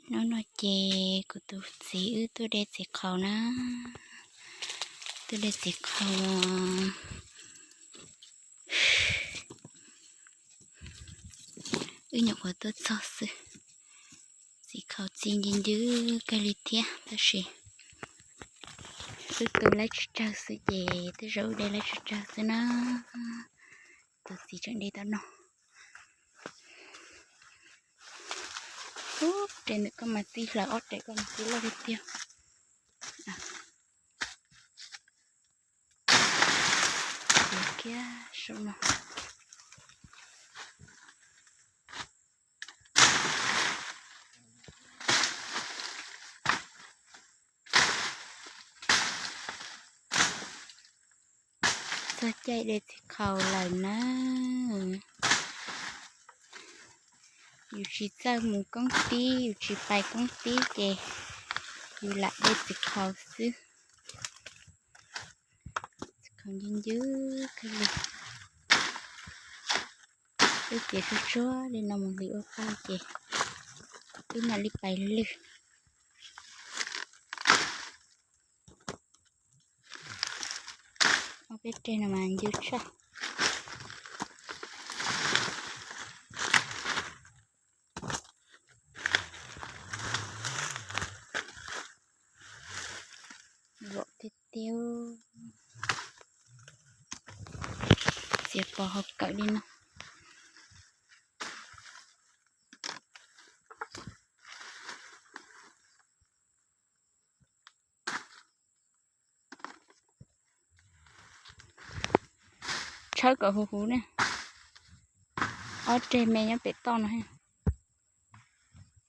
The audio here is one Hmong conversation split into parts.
Hnub no ces kuv tus txiv wb tuaj de txiv qhaus na, tuaj de txiv qhaus, wb nyuam qhuav tuaj txog xwb. Txiv qhaus txi ncw ncw kawg li thiab tab sis wb tu laib tsawg tsawg xwb ces tej zaum wb de laib tsawg tsawg xwb na. Tus txiv tseem de tau no. Ub, tes ntawm koj mas txi hlawv, ob tes koj mas txi loj li tiag. Kiag saum no. Txog caij de txiv qhaus lawm na. Yus tsis txawj mus koob tib, yus tsis pais koob tib ces yus lam de txiv qhaus xwb. Txiv qhaus ncw ncw kawg li. Wb txiav tsuag tsuag li no mus hliv ua paj ces wb mam li pais lwg. Ob peb reg no mas ncw tshaj. Vau tiag tiag. Txiav pov hauv kawm li no. Tshawb kom huv huv ne. Ob reg me nyob pem toj no.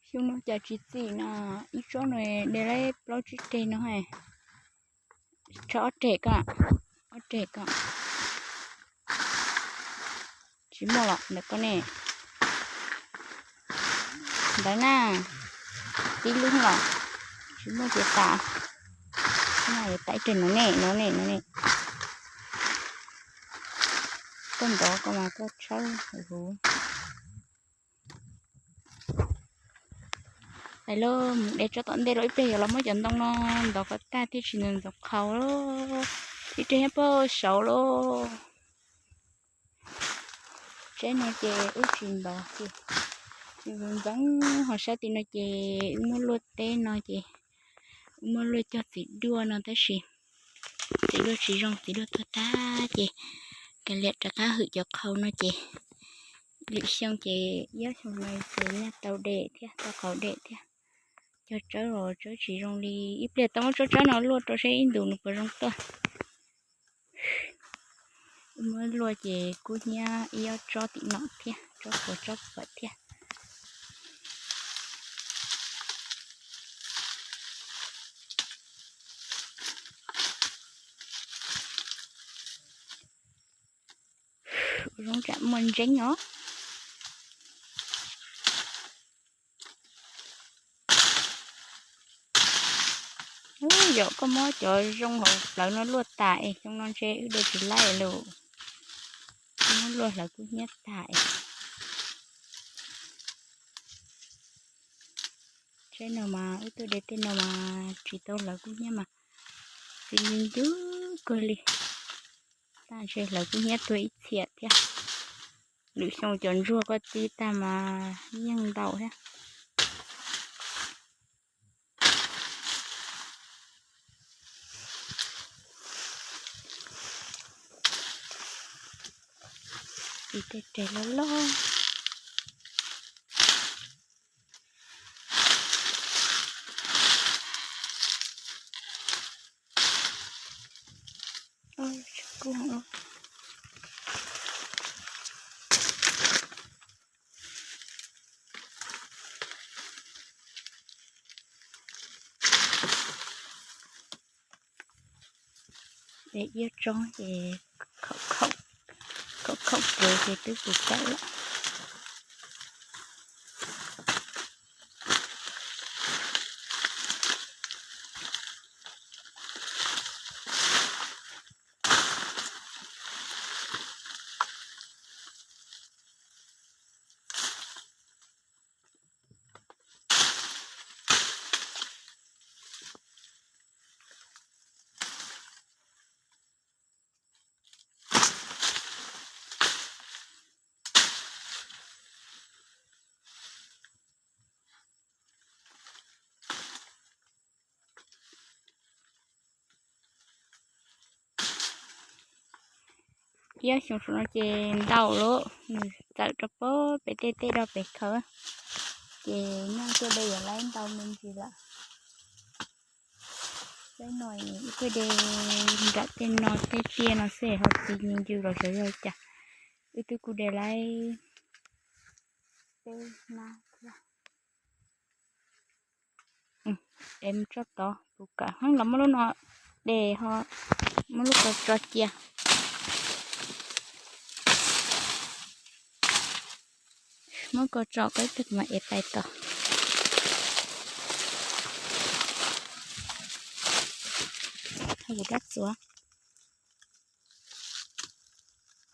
Xyoo no cas tsis txi no, ib tsob no de laib plaub tsib reg no. Tshawb ob reg ko, ob reg ko. Tsis muaj los ntawm koj ne. Ntawd na, tib lub los, tsis muaj ces tas. Yuav tas ib reg no ne, no ne, no ne. Koj ntov koj mas koj tshawb huv huv. Pais lauj, mus de tsob tom ntej los ib pliag yuav los muab cov ntoo no ntov kom tag thiaj tsis ntxoov ntxoov qhaus. Ib reg nyob pem saud lauj. Tsob no ces wb tsis ntov ces tsis ntxoov ntxoov, ho sab tim no ces wb muab luaj teb no ces wb muab luaj cog txiv duaj no tab sis txiv duaj tsis zoo, txiv duaj tuag tag ces kav liam rov qab hwm cov qhaus no ces lwm xyoo ces ib ob xyoo no ces nyaj tau de thiab, tau qhaus de thiab. Cog tsawb los tsawb tsis zoo li, ib pliag tau muab tsob tsawb no luaj rau seb ib ntus nws puas zoo tuaj. Muab luaj ces kub hnyiab ib ob tsob tim no thiab, tsob puas tsob puas thiab. Ua zoo tsam muaj ntseeb os. Yog koj muab cov zoo hauv plawv no luaj tas es xyoo no ntshe wb de tsis laib lawm. Muab luaj hlawv kub hnyiab tas es. Tsheb no mas wb tuaj de tej no mas tsis tau hlawv kub hnyiab mas txiv ncw kawg li. Tab ntshe hlawv kub hnyiab tuag ib txhia thiab. Lwm xyoo cov ntsuag koj txi tag mas yeej ntau thiab. Txiv tej reg loj loj. Iab tsob ces khaum khaum kev ces twb puv kawm lawm. Ib ob xyoos saum no ces ntau lawm, nws txawm rau pem tej tej rau pem khawv, ces nyob tej de yuav laib ntau me ntsis lawm. Saib no, ib tug de nram tej no tej tiaj no xwb ho txiv ncws los xyov yog cas. Wb twb kuj de laib peb hnab thiab. Ev mus tso tod, kuv kawm heev los muab lub no de ho muab lub ko tso cia. Muab ko tso ko ib pliag kuv mam ev pais tod. Kuv dab txuas.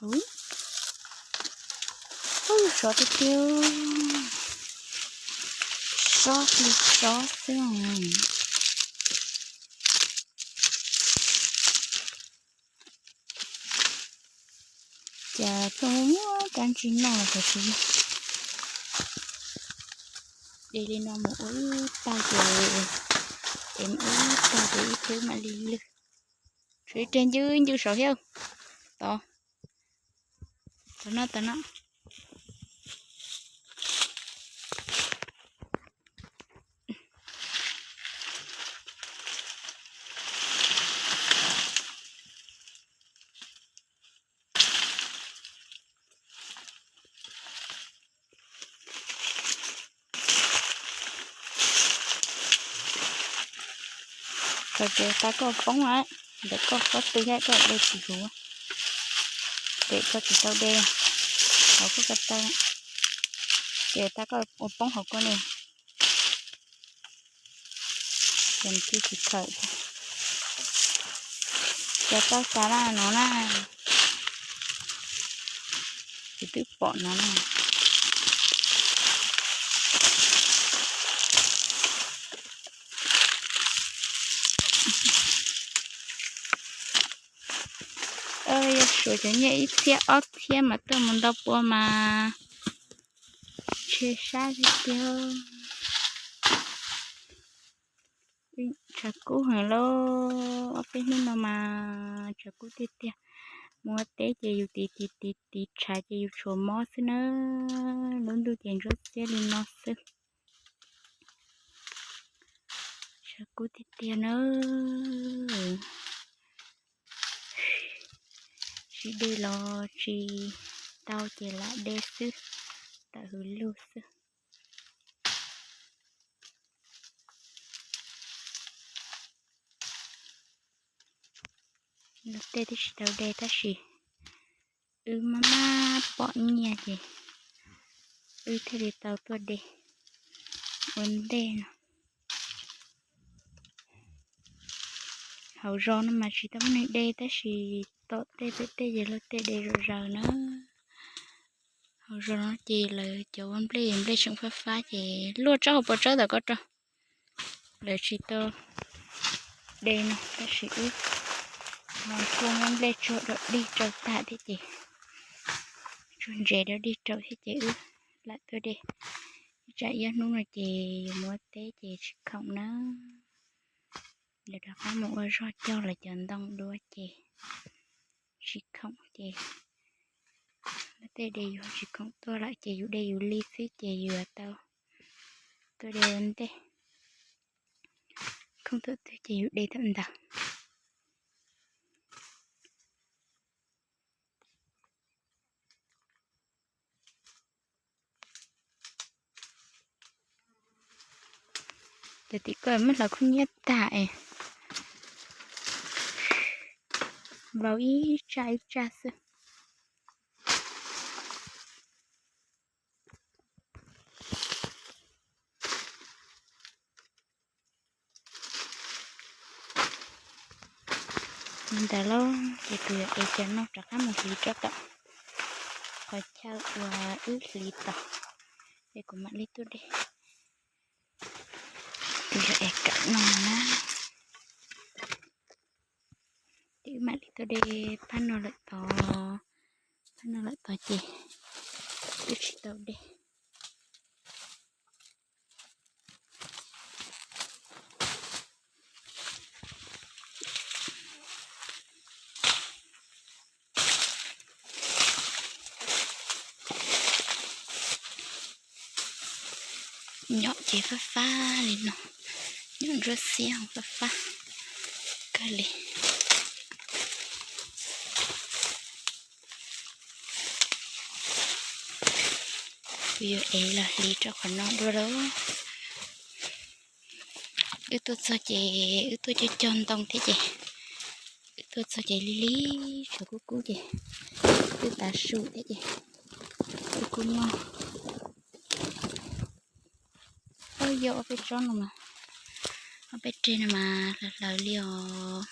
Ub, sov tiag tiag, sov li sov xwb. Cas tuaj muab kab ntsig noj los kav tsij de li no mus ua ib tag ces, ces mus ua ib tag ces ib pliag mam li lwg. Tshuav ib reg ncw ncw saud thiab. Tod, tod no, tod no. Txog ces tau koj poob lawm, ntawm koj pob tw thiab koj de tsis huv, ces koj tsis tau de, hauv koj ko taw, ces tau koj ua poob hauv koj ne. Ces tsis khawm, ces tau xav na no na, ces twb pom no na. Yog suav cov nyiaj ib txhiab ob txhiab mas tuaj mus ntau pua mas tseg sab tiag tiag. Tshav kub heev lauj, ob peb hnub no mas tshav kub tiag tiag. Mus ua teb ces yus tiv tiv tiv tiv tshav ces yus tshuav mob xwb na. Lub ntuj ces ntsuab xiab li no xwb. Tshav kub tiag tiag na. Tsis de los tsis tau ces lam de xwb, tawm hws lug xwb. Luag tej twb tsis tau de tab sis wb maj maj pom nyiaj ces wb thiaj li tau tuaj de ua ntej no. Hauv zos no mas tsis tau muaj neeg de tab sis tom tej pem tej ces luag tej de zom zaws na. Hauv zos no ces lawv cov ua nplej, nplej tseem fab fab ces luaj tsob hauv paus tsawb tom ko rau. Lawv tsis tau de no tab sis wb ho tuaj muab nplej tsuag rau dig rau tag thiab ces, tsuag ntsev rau dig rau thiab ces wb lam tuaj de. Ib tsam ib ob hnub no ces yus mus ua teb ces tsis khoom na. Lawv rov qab mus ua zog cog lawv cov ntoo dua ces tsis khoom ces, tej de yus tsis khoom tuaj lawm ces yus de yus li xwb ces yus tau tuaj de ua ntej. Khoom thaum twg ces yus de thaum ntawd. Cov tim ko muab hlawv khaub nyiab tag es vau ib tsaj ib tsaj xwb. Li ntawd lauj, ces tus yog es cov no rov qab mus hliv rau tom qhov chaw uas wb hliv tod, ces kuv mam li tuaj de. Tus yog es kawm no na, ces wb mam li tuaj de phab no lawm tod, phab no lawm tod ces twb tsis tau de. Nyom ces fab fab li no, nyom ntsuab xiab fab fab kawg li. Kuv yuav ev los hliv rau qhov no dua lawm. Wb tuaj txog ces wb tuaj cog cog ntoo thiab ces, wb tuaj txog ces lig lig tshav kub kub ces twb tav su thiab ces wb kuj noj. Ua yog ob peb tsob no mas, ob peb reg no mas hlaws hlaws li os.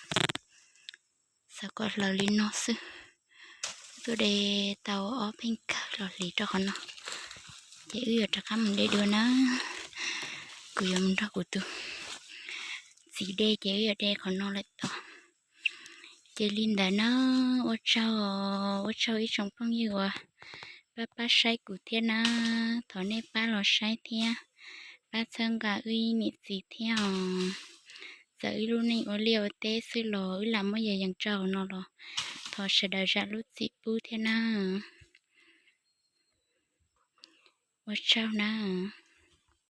Xav kom hlaws li no xwb. Tuaj de tau ob pheej kawg los hliv rau qhov no, ces wb yuav rov qab mus de dua na. Kuv yuav mus nrog kuv tus txiv de ces wb yuav de qhov no lawm tod. Ces li ntawd na, ua tsaug, ua tsaug ib tsoom phooj ywg uas pab pab saib kuv thiab na. Thov nej pab los saib thiab, pab txhawb nqa wb ib niam txiv thiab os. Txawm wb lub neej ua liaj ua teb xwb los wb lam muab yos yees tso hauv no los thov sawv daws zam lub txim pub thiab na. Ua tsaug na.